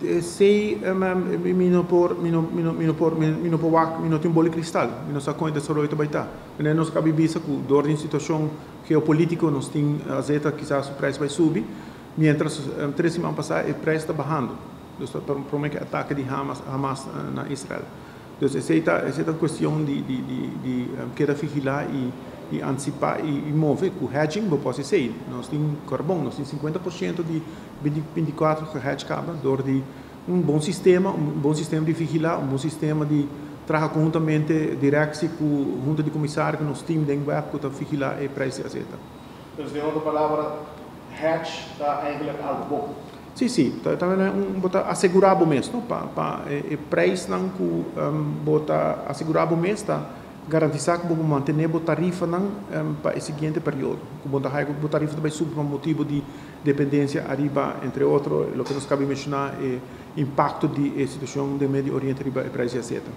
Esey mi no por, mi no, mi no, mi no por, mi no por wak, mi no tin un bol di cristal, mi no sa con e desaroyo ta bay ta. Manera nos a bisa cu door di un situacion geopolitico nos tin azeta kisas su prijs bay subi, mientras 3 siman pasa e prijs ta bahando. Dus ta prome cu atake di Hamas na Israel. Dus esey ta cuestion di keda vigila y anticipa y move cu hedging, bo por esey. Nos tin carbon, nos tin 50% di 24 gehedge caba door di un bon sistema, un bon sistema di vigila, un bon sistema di traha conhuntamente directie cu hunto di comisario cu nos team den WEB cu ta vigila e prijs di azeta. Dus den otro palabra, hedge ta eigenlijk algo bon. Si, ta un bo ta asegura bo mes, no? Pa e prijs nan cu bo ta asegura bo mes ta garantisa cu bo mantene e tarifa nan pa e siguiente periodo. Cu bo ta e tarifa tambe subi pa motibo di dependencia ariba, entre otro, loke nos a caba di menciona, e impacto di situacion di Medio Oriente riba e prijs di azeta.